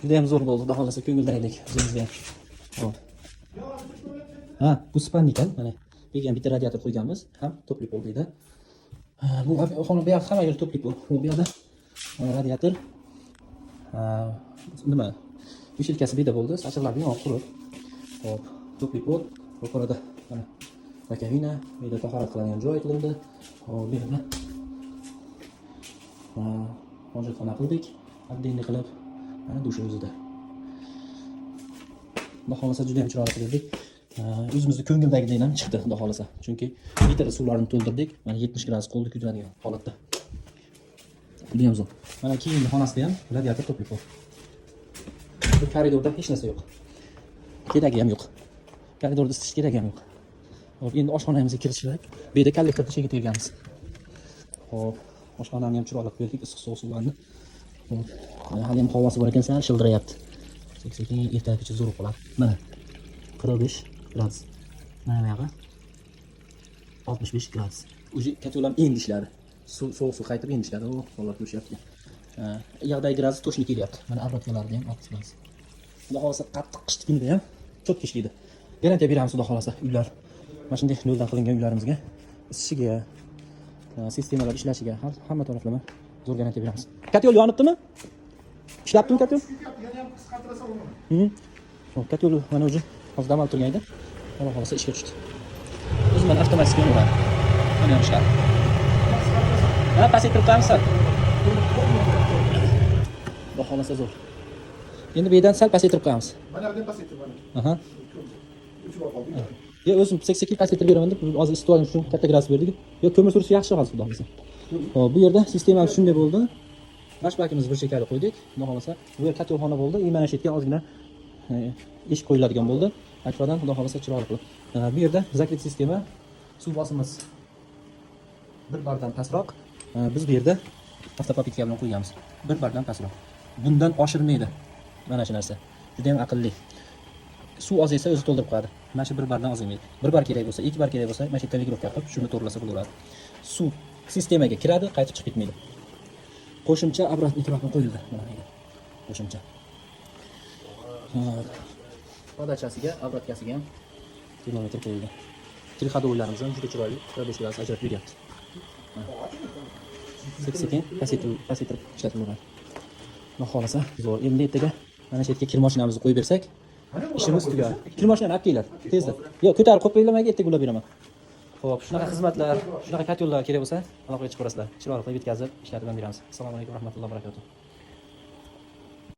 Juda ham zo'r bo'ldi, xudo xohlasa, ko'ngildagidek o'zimizga ham. Hop. Ha, bu спальник ekan, mana. Bu yerga ham bitta radiator qo'yganmiz, ham тёплый пол deydi. Ha, bu xona, bu yoq hamma yer тёплый пол. Bu yoqda mana radiator. Ha, nima? Вешалка si bu yerda bo'ldi, sochiqlar bu yoq qurib. Hop, тёплый пол. Ro'parada mana раковина, bu yerda tahorat qiladigan joy qilindi. Hop, bu yerda ha, hojatxona qildik. Отдельный qilib, mana dush o'zida. Xudo xohlasa, juda ham chiroyli qildik. O'zimizni ko'ngildagidek ham chiqdi, xudo xohlasa. Chunki bittada suvlarni to'ldirdik. Mana 70 gradus qo'lni kuydiradigan holatda. Juda ham zo'r. Mana keyingi xonasida ham radiator, тёплый пол. Bu koridorda hech narsa yo'q. Keragi ham yo'q. Koridorda isitish keragi ham yo'q. Hop, endi oshxonamizga kirish kerak. Bu yerda kollektor tashiga terganmiz. Hop, oshxonani ham chiroyli qilib berdik, issiq sovuq suvlarni. Hop, hali ham havosi bor ekan, sal shildirayapti. Sekin ertalabgacha zo'r qoladi. Mana 45 gradus. Mana bu yog'i 65 gradus. Уже котёл ham endi ishladi. Suv, sovuq suv qaytib endi ishladi. O, bolalar ko'rishyapti. Yog'dagi gradus точно kelyapti. Mana обратка larida ham 60 gradus. Xudo xohlasa, qattiq qishni kunida ham чётко ishlaydi. Garantiya beramiz, xudo xohlasa, uylar. Mana shunday noldan qilingan uylarimizga isishiga, sistemalar ishlashiga hamma taraflama zo'r garantiya beramiz. Котёл yonibdimi? Ishlabdimi котёл? Yana ham qisqartirasan uni. Hop, котёл mana уже hozir dam olib turgan edi. Xudo xohlasa, ishga tushdi. O'zi mana avtomatik yonaveradi. Mana ham ishladi. Ha, pasaytirib qo'yamiz sal. Xudo xohlasa, zo'r. Endi bu yerdan sal pasaytirib qo'yamiz. Mana yerdan pasaytir mana. Aha. Uch bor qoldi. Yo, o'zim sekin pasaytirib beraman deb hozir isitib olgan uchun katta gradus berdik. Yo, ko'mir surisi yaxshi hozir, xudo xohlasa. Hop, bu yerda sistemamiz shunday bo'ldi. Bashbakimiz bir chekkada qo'ydik. Xudo xohlasa, bu yer котёл xona bo'ldi. И mana shu yerga ozgina eshik qo'yiladigan bo'ldi. Akfadan, xudo xohlasa, chiroyli qilib. Bu yerda закрыт sistema, suv bosimimiz 1 bardan pastroq. Biz bu yerda автоподпитка bilan qo'yganmiz. 1 bardan pastroq. Bundan oshirmaydi. Mana shu narsa. Juda ham aqlli. Suv ozaysa, o'zi to'ldirib qo'yadi. Mana shu 1 bardan ozaymaydi. 1 bar kerak bo'lsa, 2 bar kerak bo'lsa, mana shu yerda регулировка qilib, shuni to'g'rilasa bo'laveradi. Suv sistemaga kiradi, qaytib chiqib ketmaydi. Qo'shimcha обратный клапан qo'yildi. Mana bu yerga. Qo'shimcha. Hop. Подача siga, обратка siga ham termometr qo'yildi. Трехходовой larimiz ham juda chiroyli, 45 gradus ajratib beryapti. Sekin sekin pasaytirib, pasaytirib ishlatilaveradi. Xudo xohlasa, zo'r. Endi ertaga mana shu yerga kir mashinamizni qo'yib bersak, ishimiz tugadi. Kir mashinani olib kelinglar, tezda. Yo'q, ko'tarib qo'yib qo'yinglar, menga ertaga ulab beraman. Xo'p, shunaqa xizmatlar, shunaqa котёл lar kerak bo'lsa, aloqaga chiqaverasizlar. Chiroyli qilib yetkazib, ishlatib ham beramiz. Assalomu alaykum va rahmatullohi va barakatuh.